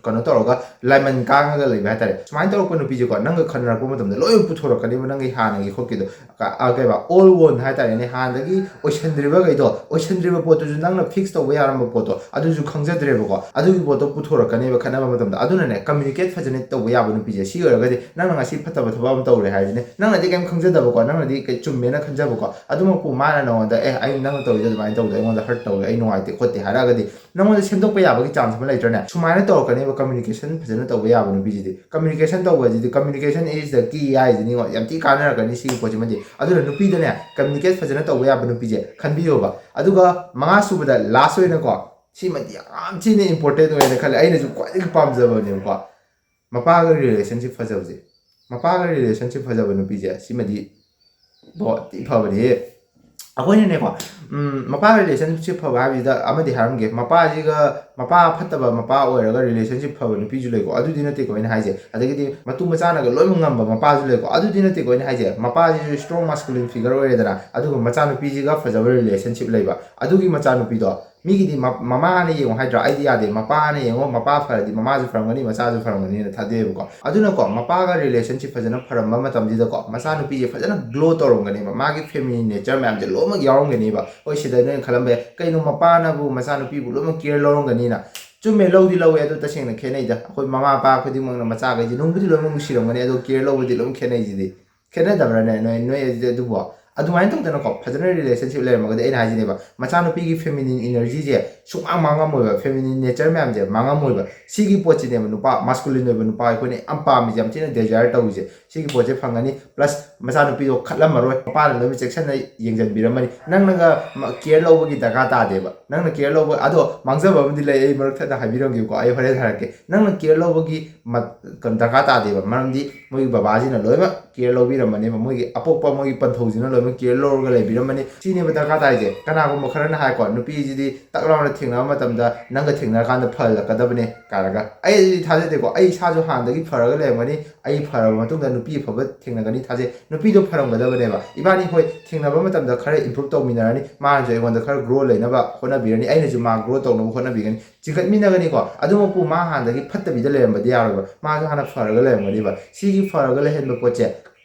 ꯀꯩꯅꯣ ꯇꯧꯔꯒ ꯂꯥꯏꯃꯟ ꯀꯥꯡꯉꯒ ꯂꯩꯕ ꯍꯥꯏꯇꯥꯔꯦ꯫ ꯁꯨꯃꯥꯏꯅ ꯇꯧꯔꯛꯄ ꯅꯨꯄꯤꯁꯦꯀꯣ, ꯅꯪꯒ ꯈꯟꯅꯔꯛꯄ ꯃꯇꯝꯗ ꯂꯣꯏ ꯄꯨꯊꯣꯔꯛꯀꯅꯦꯕ, ꯅꯪꯒꯤ ꯍꯥꯟꯅꯒꯤ ꯈꯣꯠꯀꯤꯗꯣ, ꯀ-, ꯑ, ꯀꯩꯕ, old wound ꯍꯥꯏꯇꯥꯔꯦꯅꯦ, ꯍꯥꯟꯅꯗꯒꯤ ꯑꯣꯏꯁꯟꯗ꯭ꯔꯤꯕꯈꯩꯗꯣ, ꯑꯣꯏꯁꯟꯗ꯭ꯔꯤꯕ ꯄꯣꯠꯇꯨꯁꯨ ꯅꯪꯅ fix ꯇꯧꯕ ꯌꯥꯔꯝꯕ ꯄꯣꯠꯇꯣ, ꯑꯗꯨꯁꯨ ꯈꯪꯖꯗ꯭ꯔꯦꯕꯀꯣ, ꯑꯗꯨꯒꯤ ꯄꯣꯠꯇꯣ ꯄꯨꯊꯣꯔꯛꯀꯅꯦꯕ ꯈꯠꯅꯕ ꯃꯇꯝꯗ꯫ ꯑꯗꯨꯅꯅꯦ, communicate ꯐꯖꯅ ꯇꯧꯕ ꯌꯥꯕ ꯅꯨꯄꯤꯁꯦ ꯁꯤ ꯑꯣꯏꯔꯒꯗꯤ, ꯅꯪꯅ ꯉꯁꯤ ꯐꯠꯇꯕ ꯊꯕꯛ ꯑꯃ ꯇꯧꯔꯦ ꯍꯥꯏꯔꯤꯁꯤꯅꯦ, ꯅꯪꯅꯗꯤ ꯀꯩꯝ ꯈꯪꯖꯗꯕꯀꯣ, ꯅꯪꯅꯗꯤ ꯀꯩ-, ꯆꯨꯝꯃꯦꯅ ꯈꯟꯖꯕꯀꯣ, ꯑꯗꯨꯃꯛꯄꯨ ꯃꯥꯅ ꯅꯉꯣꯟꯗ, "ꯑꯦ, ꯑꯩ ꯅꯪꯅ ꯇꯧꯔꯤꯗꯣ ꯑꯗꯨꯃꯥꯏꯅ ꯇꯧꯗꯦ, ꯑꯩꯉꯣꯟꯗ hurt ꯇꯧꯋꯦ, ꯑꯩ ꯅꯨꯡꯉꯥꯏꯇꯦ ꯈꯣꯠꯇꯦ" ꯍꯥꯏꯔꯒꯗꯤ, ꯅꯉꯣꯟꯗ ꯁꯦꯝꯗꯣꯛꯄ ꯌꯥꯕꯒꯤ chance ꯑꯃ ꯂꯩꯇ꯭ꯔꯅꯦ? ꯁꯨꯃꯥꯏꯅ ꯇꯧꯔꯛꯀꯅꯦꯕ communication ꯐꯖꯅ ꯇꯧꯕ ꯌꯥꯕ ꯅꯨꯄꯤꯁꯤꯗꯤ꯫ Communication ꯇꯧꯕ ꯍꯥꯏꯁꯤꯗꯤ, communication is the key ꯍꯥꯏꯁꯤꯅꯤꯉꯣ, ꯌꯥꯝ ꯊꯤ ꯀꯥꯟꯅꯔꯛꯀꯅꯤ ꯁꯤꯒꯤ ꯄꯣꯠꯁꯤꯃꯗꯤ꯫ ꯑꯗꯨꯅ ꯅꯨꯄꯤꯗꯅꯦ, communicate ꯐꯖꯅ ꯇꯧꯕ ꯌꯥꯕ ꯅꯨꯄꯤꯁꯦ ꯈꯟꯕꯤꯌꯣꯕ꯫ ꯑꯗꯨꯒ ꯃꯉꯥ ꯁꯨꯕꯗ, last ꯑꯣꯏꯅꯀꯣ, ꯁꯤꯃꯗꯤ ꯌꯥꯝ ꯊꯤꯅ important ꯑꯣꯏꯅ ꯈꯜꯂꯦ, ꯑꯩꯅꯁꯨ ꯈ꯭ꯋꯥꯏꯗꯒꯤ ꯄꯥꯝꯖꯕꯅꯦꯕꯀꯣ, ꯃꯄꯥꯒ relationship ꯐꯖꯕꯁꯦ꯫ ꯃꯄꯥꯒ relationship ꯐꯖꯕ ꯅꯨꯄꯤꯁꯦ, ꯁꯤꯃꯗꯤ ꯕꯣ, ꯊꯤ ꯐꯕꯅꯦꯍꯦ꯫ ꯑꯩꯈꯣꯏꯅꯅꯦꯀꯣ, ꯎꯝ, ꯃꯄꯥꯒ relationship ꯐꯕ ꯍꯥꯏꯕꯁꯤꯗ ꯑꯃꯗꯤ ꯍꯥꯏꯔꯝꯒꯦ, ꯃꯄꯥꯁꯤꯒ, ꯃꯄꯥ ꯐꯠꯇꯕ ꯃꯄꯥ ꯑꯣꯏꯔꯒ relationship ꯐꯕ ꯅꯨꯄꯤꯁꯨ ꯂꯩꯀꯣ, ꯑꯗꯨꯗꯤ ꯅꯠꯇꯦꯀꯣ ꯑꯩꯅ ꯍꯥꯏꯁꯦ꯫ ꯑꯗꯒꯤꯗꯤ ꯃꯇꯨ ꯃꯆꯥꯅꯒ ꯂꯣꯏꯅꯃꯛ ꯉꯝꯕ ꯃꯄꯥꯁꯨ ꯂꯩꯀꯣ, ꯑꯗꯨꯗꯤ ꯅꯠꯇꯦꯀꯣ ꯑꯩꯅ ꯍꯥꯏꯁꯦ꯫ ꯃꯄꯥꯁꯤꯁꯨ strong masculine figure ꯑꯣꯏꯔꯦꯗꯅ, ꯑꯗꯨꯒ ꯃꯆꯥꯅꯨꯄꯤꯁꯤꯒ ꯐꯖꯕ relationship ꯂꯩꯕ, ꯑꯗꯨꯒꯤ ꯃꯆꯥꯅꯨꯄꯤꯗꯣ, ꯃꯤꯒꯤꯗꯤ ꯃ-, ꯃꯃꯥꯅ ꯌꯦꯡꯉꯣ ꯍꯥꯏꯗ꯭ꯔꯥ? ꯑꯩꯗꯤ ꯌꯥꯗꯦ, ꯃꯄꯥꯅ ꯌꯦꯡꯉꯣ, ꯃꯄꯥ ꯐꯔꯗꯤ ꯃꯃꯥꯁꯨ ꯐꯔꯝꯒꯅꯤ, ꯃꯆꯥꯁꯨ ꯐꯔꯝꯒꯅꯤꯅ ꯊꯥꯗꯣꯛꯑꯦꯕꯀꯣ꯫ ꯑꯗꯨꯅꯀꯣ, ꯃꯄꯥꯒ relationship ꯐꯖꯅ ꯐꯔꯝꯕ ꯃꯇꯝꯁꯤꯗꯀꯣ, ꯃꯆꯥꯅꯨꯄꯤꯁꯦ ꯐꯖꯅ glow ꯇꯧꯔꯝꯒꯅꯦꯕ, ꯃꯥꯒꯤ feminine nature ꯃꯌꯥꯝꯁꯦ ꯂꯣꯏꯅꯃꯛ ꯌꯥꯎꯔꯝꯒꯅꯦꯕ꯫ ꯍꯣꯏ, ꯁꯤꯗ ꯅꯣꯏꯅ ꯈꯜꯂꯝꯕ ꯌꯥꯏ, "ꯀꯩꯅꯣ, ꯃꯄꯥꯅꯕꯨ ꯃꯆꯥꯅꯨꯄꯤꯕꯨ ꯂꯣꯏꯅꯃꯛ care ꯂꯧꯔꯝꯒꯅꯤꯅ?" ꯆꯨꯝꯃꯦ, ꯂꯧꯗꯤ ꯂꯧꯋꯦ, ꯑꯗꯣ ꯇꯁꯦꯡꯅ ꯈꯦꯠꯅꯩꯗ꯫ ꯑꯩꯈꯣꯏ ꯃꯃꯥ ꯃꯄꯥ ꯈꯨꯗꯤꯡꯃꯛꯅ ꯃꯆꯥꯈꯩꯁꯦ ꯅꯨꯡꯕꯨꯗꯤ ꯂꯣꯏꯅꯃꯛ ꯅꯨꯡꯁꯤꯔꯝꯒꯅꯤ, ꯑꯗꯣ care ꯂꯧꯕꯗꯤ ꯂꯣꯏꯅꯃꯛ ꯈꯦꯠꯅꯩꯁꯤꯗꯤ꯫ ꯈꯦꯠꯅꯗꯕ꯭ꯔꯥꯅꯦ ꯅꯣꯏ, ꯅꯣꯏ ꯑꯗꯨꯗꯤ ꯑꯗꯨꯕꯣ? ꯑꯗꯨꯃꯥꯏꯅ ꯇꯧꯗꯅꯀꯣ, ꯐꯖꯅ relationship ꯂꯩꯔꯝꯃꯒꯗꯤ, ꯑꯩꯅ ꯍꯥꯏꯁꯤꯅꯦꯕ, ꯃꯆꯥꯅꯨꯄꯤꯒꯤ feminine energyꯁꯦ ꯁꯨꯡꯃꯥꯡ ꯃꯥꯡꯉꯝꯃꯣꯏꯕ, feminine nature ꯃꯌꯥꯝꯁꯦ ꯃꯥꯡꯉꯝꯃꯣꯏꯕ꯫ ꯁꯤꯒꯤ ꯄꯣꯠꯁꯤꯅꯦꯕ ꯅꯨꯄꯥ, masculine ꯑꯣꯏꯕ ꯅꯨꯄꯥ ꯑꯩꯈꯣꯏꯅ ꯌꯥꯝ ꯄꯥꯝꯃꯤꯁꯦ, ꯌꯥꯝ ꯊꯤꯅ desire ꯇꯧꯔꯤꯁꯦ꯫ ꯁꯤꯒꯤ ꯄꯣꯠꯁꯦ ꯐꯪꯒꯅꯤ, plus ꯃꯆꯥꯅꯨꯄꯤꯗꯣ ꯈꯠꯂꯝꯃꯔꯣꯏ, ꯃꯄꯥꯅ ꯂꯣꯏꯅ ꯆꯦꯛꯁꯟꯅ ꯌꯦꯡꯁꯤꯟꯕꯤꯔꯝꯃꯅꯤ꯫ ꯅꯪꯅꯒ ꯃ-, care ꯂꯧꯕꯒꯤ ꯗꯔꯀꯥꯔ ꯇꯥꯗꯦꯕ꯫ ꯅꯪꯅ care ꯂꯧꯕ, ꯑꯗꯣ ꯃꯥꯡꯖꯕ ꯑꯃꯗꯤ ꯂꯩ, ꯑꯩ ꯃꯔꯛ ꯊꯠꯅ ꯍꯥꯏꯕꯤꯔꯝꯒꯦꯀꯣ, ꯑꯩ ꯍꯣꯔꯦꯟ ꯍꯥꯏꯔꯛꯀꯦ꯫ ꯅꯪꯅ care ꯂꯧꯕꯒꯤ ꯃ-, ꯀꯩꯅꯣ, ꯗꯔꯀꯥꯔ ꯇꯥꯗꯦꯕ, ꯃꯔꯝꯗꯤ ꯃꯣꯏꯒꯤ ꯕꯕꯥꯁꯤꯅ ꯂꯣꯏꯅꯃꯛ ꯀꯦꯌꯔ ꯂꯧꯕꯤꯔꯝꯃꯅꯦꯕ, ꯃꯣꯏꯒꯤ ꯑꯄꯣꯛꯄ ꯃꯣꯏꯒꯤ ꯄꯟꯊꯧꯁꯤꯅ ꯂꯣꯏꯅꯃꯛ ꯀꯦꯌꯔ ꯂꯧꯔꯒ ꯂꯩꯕꯤꯔꯝꯃꯅꯤ꯫ ꯁꯤꯅꯦꯕ ꯗꯔꯀꯥꯔ ꯇꯥꯏꯁꯦ꯫ ꯀꯅꯥꯒꯨꯝꯕ ꯈꯔꯅ ꯍꯥꯏꯀꯣ, ꯅꯨꯄꯤꯁꯤꯗꯤ ꯇꯛ ꯂꯥꯎꯅ ꯊꯦꯡꯅꯕ ꯃꯇꯝꯗ ꯅꯪꯒ ꯊꯦꯡꯅꯔꯀꯥꯟꯗ ꯐꯍꯜꯂꯛꯀꯗꯕꯅꯦ ꯀꯥꯏꯅꯒ꯫ ꯑꯩ ꯑꯗꯨꯗꯤ ꯊꯥꯖꯗꯦꯀꯣ꯫ ꯑꯩ ꯏꯁꯥꯁꯨ ꯍꯥꯟꯅꯗꯒꯤ ꯐꯔꯒ ꯂꯩꯔꯝꯒꯅꯤ, ꯑꯩ ꯐꯔꯕ ꯃꯇꯨꯡꯗ ꯅꯨꯄꯤ ꯑꯐꯕ ꯊꯦꯡꯅꯒꯅꯤ ꯊꯥꯖꯩ꯫ ꯅꯨꯄꯤꯗꯣ ꯐꯔꯝꯒꯗꯕꯅꯦꯕ꯫ ꯏꯕꯥꯅꯤ ꯍꯣꯏ ꯊꯦꯡꯅꯕ ꯃꯇꯝꯗ ꯈꯔ ꯏꯝꯄ꯭ꯔꯨꯞ ꯇꯧꯃꯤꯟꯅꯔꯅꯤ, ꯃꯥꯅꯁꯨ ꯑꯩꯉꯣꯟꯗ ꯈꯔ ꯒ꯭ꯔꯣ ꯂꯩꯅꯕ ꯍꯣꯠꯅꯕꯤꯔꯅꯤ, ꯑꯩꯅꯁꯨ ꯃꯥ ꯒ꯭ꯔꯣ ꯇꯧꯅꯕ ꯍꯣꯠꯅꯕꯤꯒꯅꯤ꯫ ꯆꯤꯡꯈꯠꯃꯤꯟꯅꯒꯅꯤꯀꯣ꯫ ꯑꯗꯨꯃꯛꯄꯨ ꯃꯥ ꯍꯥꯟꯅꯗꯒꯤ ꯐꯠꯇꯕꯤꯗ ꯂꯩꯔꯝꯕꯗꯤ ꯌꯥꯔꯣꯏꯕ꯫ ꯃꯥꯁꯨ ꯍꯥꯟꯅ ꯐꯔꯒ ꯂꯩꯔꯝꯒꯅꯤꯕ꯫ ꯁꯤꯒꯤ ꯐꯔꯒ ꯂꯩꯍꯟꯕ ꯄꯣꯠꯁꯦ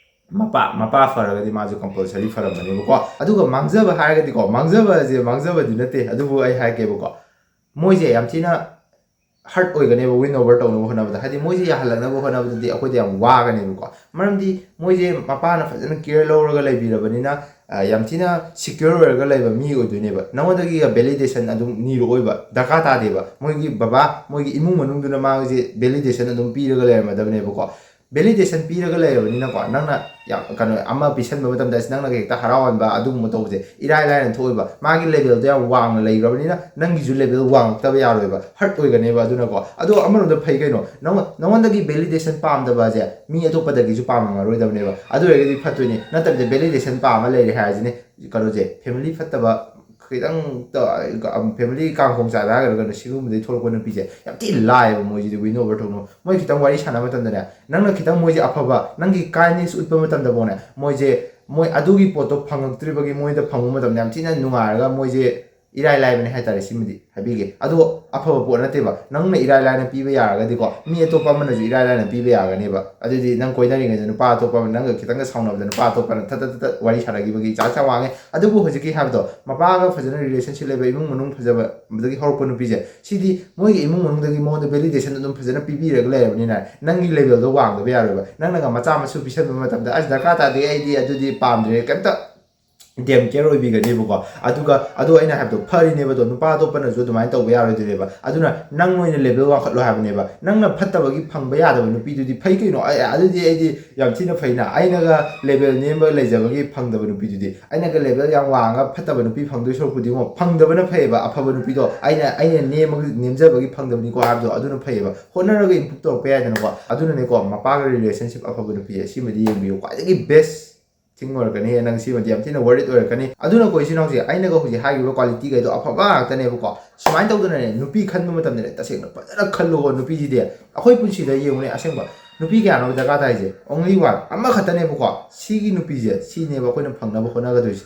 ꯃꯄꯥ ꯃꯄꯥ ꯐꯔꯒꯗꯤ ꯃꯥꯁꯨ ꯀꯝꯄꯜꯁꯔꯤ ꯐꯔꯝꯒꯅꯦꯕꯀꯣ꯫ ꯑꯗꯨꯒ ꯃꯥꯡꯖꯕ ꯍꯥꯏꯔꯒꯗꯤꯀꯣ, ꯃꯥꯡꯖꯕꯁꯦ ꯃꯥꯡꯖꯕꯗꯤ ꯅꯠꯇꯦ, ꯑꯗꯨꯕꯨ ꯑꯩ ꯍꯥꯏꯔꯛꯀꯦꯕꯀꯣ꯫ ꯃꯣꯏꯁꯦ ꯌꯥꯝ ꯊꯤꯅ ꯍꯔꯠ ꯑꯣꯏꯒꯅꯦꯕ ꯋꯤꯟ ꯑꯣꯚꯔ ꯇꯧꯅꯕ ꯍꯣꯠꯅꯕꯗ꯫ ꯍꯥꯏꯗꯤ ꯃꯣꯏꯁꯦ ꯌꯥꯍꯜꯂꯛꯅꯕ ꯍꯣꯠꯅꯕꯗꯗꯤ ꯑꯩꯈꯣꯏꯗ ꯌꯥꯝ ꯋꯥꯒꯅꯦꯕꯀꯣ꯫ ꯃꯔꯝꯗꯤ ꯃꯣꯏꯁꯦ ꯃꯄꯥꯅ ꯐꯖꯅ ꯀꯦꯌꯔ ꯂꯧꯔꯒ ꯂꯩꯕꯤꯔꯕꯅꯤꯅ, ꯑ, ꯌꯥꯝ ꯊꯤꯅ ꯁꯤꯀ꯭ꯌꯣꯔ ꯑꯣꯏꯔꯒ ꯂꯩꯕ ꯃꯤ ꯑꯣꯏꯗꯣꯏꯅꯦꯕ꯫ ꯅꯉꯣꯟꯗꯒꯤ ꯚꯦꯂꯤꯗꯦꯁꯟ ꯑꯗꯨꯝ ꯅꯤꯔꯛꯑꯣꯏꯕ, ꯗꯔꯀꯥꯔ ꯇꯥꯗꯦꯕ꯫ ꯃꯣꯏꯒꯤ ꯕꯕꯥ, ꯃꯣꯏꯒꯤ ꯏꯃꯨꯡ ꯃꯅꯨꯡꯗꯨꯅ ꯃꯥꯒꯤꯁꯦ ꯚꯦꯂꯤꯗꯦꯁꯟ ꯑꯗꯨꯝ ꯄꯤꯔꯒ ꯂꯩꯔꯝꯃꯗꯕꯅꯦꯕꯀꯣ꯫ ꯚꯦꯂꯤꯗꯦꯁꯟ ꯄꯤꯔꯒ ꯂꯩꯔꯕꯅꯤꯅꯀꯣ, ꯅꯪꯅ ꯌꯥꯝ ꯀꯩꯅꯣ ꯑꯃ ꯄꯤꯁꯟꯕ ꯃꯇꯝꯗ ꯑꯁ ꯅꯪꯅ ꯍꯦꯛꯇ ꯍꯔꯥꯎꯍꯟꯕ ꯑꯗꯨꯒꯨꯝꯕ ꯇꯧꯕꯁꯦ ꯏꯔꯥꯏ ꯂꯥꯏꯅ ꯊꯣꯛꯑꯣꯏꯕ꯫ ꯃꯥꯒꯤ ꯂꯦꯚꯦꯜꯗꯣ ꯌꯥꯝ ꯋꯥꯡꯅ ꯂꯩꯈ꯭ꯔꯕꯅꯤꯅ ꯅꯪꯒꯤꯁꯨ ꯂꯦꯚꯦꯜ ꯋꯥꯡꯉꯛꯇꯕ ꯌꯥꯔꯣꯏꯕ, ꯍꯔꯠ ꯑꯣꯏꯒꯅꯦꯕ꯫ ꯑꯗꯨꯅꯀꯣ꯫ ꯑꯗꯣ ꯑꯃꯔꯣꯝꯗ ꯐꯩ ꯀꯩꯅꯣ, ꯅꯉꯣꯟ- ꯅꯉꯣꯟꯗꯒꯤ ꯚꯦꯂꯤꯗꯦꯁꯟ ꯄꯥꯝꯗꯕꯁꯦ ꯃꯤ ꯑꯇꯣꯞꯄꯗꯒꯤꯁꯨ ꯄꯥꯝꯃꯝꯃꯔꯣꯏꯗꯕꯅꯦꯕ꯫ ꯑꯗꯨ ꯑꯣꯏꯔꯒꯗꯤ ꯐꯠꯇꯣꯏꯅꯤ꯫ ꯅꯠꯇꯕꯤꯗ ꯚꯦꯂꯤꯗꯦꯁꯟ ꯄꯥꯝꯃ ꯂꯩꯔꯦ ꯍꯥꯏꯔꯁꯤꯅꯦ, ꯀꯩꯅꯣꯁꯦ, ꯐꯦꯃꯤꯂꯤ ꯐꯠꯇꯕ, ꯈꯤꯇꯪ ꯐꯦꯃꯤꯂꯤ ꯀꯥꯡꯈꯣꯡ ꯆꯥꯏꯕ ꯍꯥꯏꯒꯗ꯭ꯔꯥ ꯀꯩꯅꯣ, ꯁꯤꯒꯨꯝꯕꯗꯩ ꯊꯣꯛꯂꯛꯄ ꯅꯨꯄꯤꯁꯦ ꯌꯥꯝ ꯊꯤ ꯂꯥꯏꯌꯦꯕ ꯃꯣꯏꯁꯤꯗꯤ ꯋꯤꯟ ꯑꯣꯚꯔ ꯊꯣꯛꯅꯕ꯫ ꯃꯣꯏ ꯈꯤꯇꯪ ꯋꯥꯔꯤ ꯁꯥꯟꯅꯕ ꯃꯇꯝꯗꯅꯦ, ꯅꯪꯅ ꯈꯤꯇꯪ ꯃꯣꯏꯁꯦ ꯑꯐꯕ, ꯅꯪꯒꯤ ꯀꯥꯏꯟꯅꯦꯁ ꯎꯠꯄ ꯃꯇꯝꯗꯐꯥꯎꯅꯦ, ꯃꯣꯏꯁꯦ, ꯃꯣꯏ ꯑꯗꯨꯒꯤ ꯄꯣꯠꯇꯣ ꯐꯪꯉꯛꯇ꯭ꯔꯤꯕꯒꯤ ꯃꯣꯏꯗ ꯐꯪꯕ ꯃꯇꯝꯗ ꯌꯥꯝ ꯊꯤꯅ ꯅꯨꯡꯉꯥꯏꯔꯒ ꯃꯣꯏꯁꯦ ꯏꯔꯥꯏ ꯂꯥꯏꯕꯅꯦ ꯍꯥꯏꯇꯥꯔꯦ꯫ ꯁꯤꯃꯗꯤ ꯍꯥꯏꯕꯤꯒꯦ꯫ ꯑꯗꯣ ꯑꯐꯕ ꯄꯣꯠ ꯅꯠꯇꯦꯕ꯫ ꯅꯪꯅ ꯏꯔꯥꯏ ꯂꯥꯏꯅ ꯄꯤꯕ ꯌꯥꯔꯒꯗꯤꯀꯣ, ꯃꯤ ꯑꯇꯣꯞꯄ ꯑꯃꯅꯁꯨ ꯏꯔꯥꯏ ꯂꯥꯏꯅ ꯄꯤꯕ ꯌꯥꯒꯅꯦꯕ꯫ ꯑꯗꯨꯗꯤ ꯅꯪ ꯀꯣꯏꯅꯔꯤꯉꯩꯗ ꯅꯨꯄꯥ ꯑꯇꯣꯞꯄ ꯑꯃ, ꯅꯪꯒ ꯈꯤꯇꯪꯒ ꯁꯥꯎꯅꯕꯗ ꯅꯨꯄꯥ ꯑꯇꯣꯞꯄꯅ ꯊꯠ ꯊꯠ ꯊꯠ ꯊꯠ ꯋꯥꯔꯤ ꯁꯥꯟꯅꯈꯤꯕꯒꯤ ꯆꯥꯟꯁ ꯌꯥꯝ ꯋꯥꯡꯉꯦ꯫ ꯑꯗꯨꯕꯨ ꯍꯧꯖꯤꯛꯀꯤ ꯍꯥꯏꯕꯗꯣ, ꯃꯄꯥꯒ ꯐꯖꯅ ꯔꯤꯂꯦꯁꯟꯁꯤꯞ ꯂꯩꯕ, ꯏꯃꯨꯡ ꯃꯅꯨꯡ ꯐꯖꯕꯗꯒꯤ ꯍꯧꯔꯛꯄ ꯅꯨꯄꯤꯁꯦ, ꯁꯤꯗꯤ ꯃꯣꯏꯒꯤ ꯏꯃꯨꯡ ꯃꯅꯨꯡꯗꯒꯤ ꯃꯉꯣꯟꯗ ꯚꯦꯂꯤꯗꯦꯁꯟ ꯑꯗꯨꯝ ꯐꯖꯅ ꯄꯤꯕꯤꯔꯒ ꯂꯩꯔꯕꯅꯤꯅ ꯅꯪꯒꯤ ꯂꯦꯚꯦꯜꯗꯣ ꯋꯥꯡꯗꯕ ꯌꯥꯔꯣꯏꯕ꯫ ꯅꯪꯅꯒ ꯃꯆꯥ ꯃꯁꯨ ꯄꯤꯁꯟꯕ ꯃꯇꯝꯗ, "ꯑꯁ, ꯗꯔꯀꯥꯔ ꯇꯥꯗꯦ, ꯑꯩꯗꯤ ꯑꯗꯨꯗꯤ ꯄꯥꯝꯗ꯭ꯔꯦ, ꯀꯩꯝꯇ ꯗꯦꯝ ꯀꯦꯌꯔ ꯑꯣꯏꯕꯤꯒꯅꯦꯕꯀꯣ꯫ ꯑꯗꯨꯒ ꯑꯗꯣ ꯑꯩꯅ ꯍꯥꯏꯕꯗꯣ ꯐꯔꯤꯅꯦꯕ, ꯑꯗꯣ ꯅꯨꯄꯥ ꯑꯇꯣꯞꯄꯅꯁꯨ ꯑꯗꯨꯃꯥꯏꯅ ꯇꯧꯕ ꯌꯥꯔꯣꯏꯗꯣꯏꯅꯦꯕ꯫ ꯑꯗꯨꯅ ꯅꯪ ꯑꯣꯏꯅ ꯂꯦꯕꯦꯜ ꯋꯥꯡꯈꯠꯂꯣ ꯍꯥꯏꯕꯅꯦꯕ꯫ ꯅꯪꯅ ꯐꯠꯇꯕꯒꯤ ꯐꯪꯕ ꯌꯥꯗꯕ ꯅꯨꯄꯤꯗꯨꯗꯤ ꯐꯩ ꯀꯩꯅꯣ꯫ ꯑꯦ, ꯑꯗꯨꯗꯤ ꯑꯩꯗꯤ ꯌꯥꯝ ꯊꯤꯅ ꯐꯩꯅ꯫ ꯑꯩꯅꯒ ꯂꯦꯕꯦꯜ ꯅꯦꯝꯕ ꯂꯩꯖꯕꯒꯤ ꯐꯪꯗꯕ ꯅꯨꯄꯤꯗꯨꯗꯤ, ꯑꯩꯅꯒ ꯂꯦꯕꯦꯜ ꯌꯥꯝ ꯋꯥꯡꯉꯒ ꯐꯠꯇꯕ ꯅꯨꯄꯤ ꯐꯪꯗꯣꯏ ꯁꯔꯨꯛꯄꯨꯗꯤ ꯉꯣ, ꯐꯪꯗꯕꯅ ꯐꯩꯌꯦꯕ꯫ ꯑꯐꯕ ꯅꯨꯄꯤꯗꯣ ꯑꯩꯅ ꯑꯩꯅ ꯅꯦꯝꯃꯒ ꯅꯦꯝꯖꯕꯒꯤ ꯐꯪꯗꯕꯅꯤꯀꯣ ꯍꯥꯏꯕꯗꯣ ꯑꯗꯨꯅ ꯐꯩꯌꯦꯕ꯫ ꯍꯣꯠꯅꯔꯒ ꯏꯝꯄ꯭ꯔꯨꯞ ꯇꯧꯔꯛꯄ ꯌꯥꯏꯗꯅꯀꯣ꯫ ꯑꯗꯨꯅꯅꯦꯀꯣ, ꯃꯄꯥꯒ ꯔꯤꯂꯦꯁꯟꯁꯤꯞ ꯑꯐꯕ ꯅꯨꯄꯤꯁꯦ ꯁꯤꯃꯗꯤ ꯌꯦꯡꯕꯤꯌꯨ, ꯈ꯭ꯋꯥꯏꯗꯒꯤ ꯕꯦꯁ ꯊꯤꯡ ꯑꯣꯏꯔꯛꯀꯅꯤ꯫ ꯅꯪ ꯁꯤꯃꯗꯤ ꯌꯥꯝ ꯊꯤꯅ ꯋꯔꯤꯠ ꯑꯣꯏꯔꯛꯀꯅꯤ꯫ ꯑꯗꯨꯅꯀꯣ ꯏꯆꯤꯟ ꯏꯅꯥꯎꯁꯦ, ꯑꯩꯅꯒ ꯍꯧꯖꯤꯛ ꯍꯥꯏꯈꯤꯕ ꯀ꯭ꯋꯥꯂꯤꯇꯤꯈꯩꯗꯣ ꯑꯐꯕ ꯉꯥꯛꯇꯅꯦꯕꯀꯣ꯫ ꯁꯨꯃꯥꯏꯅ ꯇꯧꯗꯅꯅꯦ, ꯅꯨꯄꯤ ꯈꯟꯕ ꯃꯇꯝꯗꯅꯦ ꯇꯁꯦꯡꯅ ꯐꯖꯅ ꯈꯜꯂꯨꯀꯣ꯫ ꯅꯨꯄꯤꯁꯤꯗꯤ ꯑꯩꯈꯣꯏ ꯄꯨꯟꯁꯤꯗ ꯌꯦꯡꯉꯨꯅꯦ, ꯑꯁꯦꯡꯕ ꯅꯨꯄꯤ ꯀꯌꯥꯅꯣ ꯗꯔꯀꯥꯔ ꯇꯥꯏꯁꯦ? Only one, ꯑꯃꯈꯛꯇꯅꯦꯕꯀꯣ꯫ ꯁꯤꯒꯤ ꯅꯨꯄꯤꯁꯦ, ꯁꯤꯅꯦꯕ ꯑꯩꯈꯣꯏꯅ ꯐꯪꯅꯕ ꯍꯣꯠꯅꯒꯗꯣꯏꯁꯦ꯫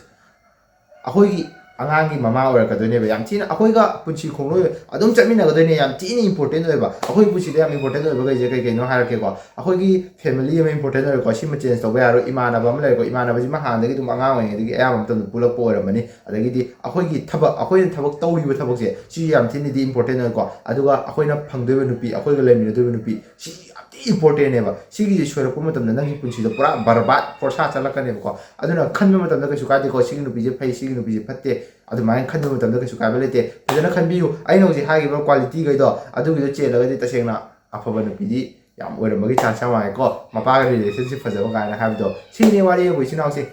ꯑꯩꯈꯣꯏꯒꯤ ꯑꯉꯥꯡꯒꯤ ꯃꯃꯥ ꯑꯣꯏꯔꯛꯀꯗꯣꯏꯅꯦꯕ꯫ ꯌꯥꯝ ꯊꯤꯅ ꯑꯩꯈꯣꯏꯒ ꯄꯨꯟꯁꯤ ꯈꯣꯡꯂꯣꯏ ꯑꯗꯨꯝ ꯆꯠꯃꯤꯟꯅꯒꯗꯣꯏꯅꯦ꯫ ꯌꯥꯝ ꯊꯤꯅ ꯏꯝꯄꯣꯔꯇꯦꯟ ꯑꯣꯏꯕ, ꯑꯩꯈꯣꯏꯒꯤ ꯄꯨꯟꯁꯤꯗ ꯌꯥꯝ ꯏꯝꯄꯣꯔꯇꯦꯟ ꯑꯣꯏꯕꯈꯩꯁꯦ ꯀꯩ ꯀꯩꯅꯣ ꯍꯥꯏꯔꯛꯀꯦꯀꯣ꯫ ꯑꯩꯈꯣꯏꯒꯤ ꯐꯦꯃꯤꯂꯤ ꯑꯃ ꯏꯝꯄꯣꯔꯇꯦꯟ ꯑꯣꯏꯔꯦꯀꯣ, ꯁꯤꯃ ꯆꯦꯟꯖ ꯇꯧꯕ ꯌꯥꯔꯣꯏ꯫ ꯏꯃꯥꯟꯅꯕ ꯑꯃ ꯂꯩꯔꯦꯀꯣ, ꯏꯃꯥꯟꯅꯕꯁꯤꯃ ꯍꯥꯟꯅꯗꯒꯤ ꯑꯗꯨꯝ ꯑꯉꯥꯡ ꯑꯣꯏꯔꯤꯉꯩꯗꯒꯤ ꯑꯌꯥꯝꯕ ꯃꯇꯝꯗ ꯄꯨꯜꯂꯛꯄ ꯑꯣꯏꯔꯝꯃꯅꯤ꯫ ꯑꯗꯒꯤꯗꯤ ꯑꯩꯈꯣꯏꯒꯤ ꯊꯕꯛ, ꯑꯩꯈꯣꯏꯅ ꯊꯕꯛ ꯇꯧꯔꯤꯕ ꯊꯕꯛꯁꯦ, ꯁꯤꯁꯨ ꯌꯥꯝ ꯊꯤꯅꯗꯤ ꯏꯝꯄꯣꯔꯇꯦꯟ ꯑꯣꯏꯀꯣ꯫ ꯑꯗꯨꯒ ꯑꯩꯈꯣꯏꯅ ꯐꯪꯗꯣꯏꯕ ꯅꯨꯄꯤ, ꯑꯩꯈꯣꯏꯒ ꯂꯩꯃꯤꯟꯅꯗꯣꯏꯕ ꯅꯨꯄꯤ, ꯁꯤ ꯌꯥꯝ ꯊꯤ ꯏꯝꯄꯣꯔꯇꯦꯟꯅꯦꯕ꯫ ꯁꯤꯒꯤꯁꯦ ꯁꯣꯏꯔꯛꯄ ꯃꯇꯝꯗ ꯅꯪꯒꯤ ꯄꯨꯟꯁꯤꯗ ꯄꯨꯔꯥ ꯕꯔꯕꯥꯠ, ꯐꯣꯔꯁꯥ ꯆꯠꯂꯛꯀꯅꯦꯕꯀꯣ꯫ ꯑꯗꯨꯅ ꯈꯟꯕ ꯃꯇꯝꯗ ꯀꯩꯁꯨ ꯀꯥꯏꯗꯦꯀꯣ, ꯁꯤꯒꯤ ꯅꯨꯄꯤꯁꯦ ꯐꯩ, ꯁꯤꯒꯤ ꯅꯨꯄꯤꯁꯦ ꯐꯠꯇꯦ, ꯑꯗꯨꯃꯥꯏꯅ ꯈꯟꯕ ꯃꯇꯝꯗ ꯀꯩꯁꯨ ꯀꯥꯏꯕ ꯂꯩꯇꯦ꯫ ꯐꯖꯅ ꯈꯟꯕꯤꯌꯨ꯫ ꯑꯩꯅ ꯍꯧꯖꯤꯛ ꯍꯥꯏꯈꯤꯕ ꯀ꯭ꯋꯥꯂꯤꯇꯤꯈꯩꯗꯣ, ꯑꯗꯨꯒꯤꯗꯣ ꯆꯦꯜꯂꯒꯗꯤ ꯇꯁꯦꯡꯅ ꯑꯐꯕ ꯅꯨꯄꯤꯗꯤ ꯌꯥꯝ ꯑꯣꯏꯔꯝꯕꯒꯤ ꯆꯥꯟꯁ ꯌꯥꯝ ꯋꯥꯡꯉꯦꯀꯣ꯫ ꯃꯄꯥꯒ ꯔꯤꯂꯦꯁꯟꯁꯤꯞ ꯐꯖꯕ ꯀꯥꯏꯅ ꯍꯥꯏꯕꯗꯣ, ꯁꯤꯅꯤ ꯋꯥꯔꯤ ꯑꯩꯈꯣꯏ ꯏꯆꯤꯟ ꯏꯅꯥꯎꯁꯦ꯫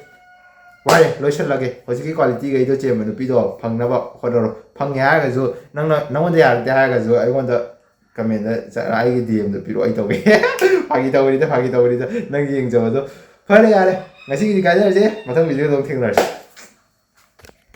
ꯋꯥꯔꯦ, ꯂꯣꯏꯁꯤꯜꯂꯒꯦ꯫ ꯍꯧꯖꯤꯛꯀꯤ ꯀ꯭ꯋꯥꯂꯤꯇꯤꯈꯩꯗꯣ ꯆꯦꯟꯕ ꯅꯨꯄꯤꯗꯣ ꯐꯪꯅꯕ ꯍꯣꯠꯅꯔꯣ꯫ ꯐꯪꯉꯦ ꯍꯥꯏꯔꯒꯁꯨ, ꯅꯪꯅ, ꯅꯪꯉꯣꯟꯗ ꯌꯥꯔꯛꯇꯦ ꯍꯥꯏꯔꯒꯁꯨ ꯑꯩꯉꯣꯟꯗ ꯀꯃꯦꯟꯗ ꯆꯠꯂ ꯑꯩꯒꯤ ꯗꯤ ꯑꯦꯝꯗ ꯄꯤꯔꯛꯑꯣ, ꯑꯩ ꯇꯧꯒꯦ꯫ ꯐꯥꯒꯤ ꯇꯧꯕꯅꯤꯗ, ꯐꯥꯒꯤ ꯇꯧꯕꯅꯤꯗ, ꯅꯪ ꯌꯦꯡꯖꯕꯗꯣ꯫ ꯐꯔꯦ, ꯌꯥꯔꯦ, ꯉꯁꯤꯒꯤꯗꯤ ꯀꯥꯏꯅꯔꯁꯦ, ꯃꯊꯪ ꯚꯤꯗꯤꯑꯣꯗ ꯑꯃꯨꯛ ꯊꯦꯡꯅꯔꯁꯦ꯫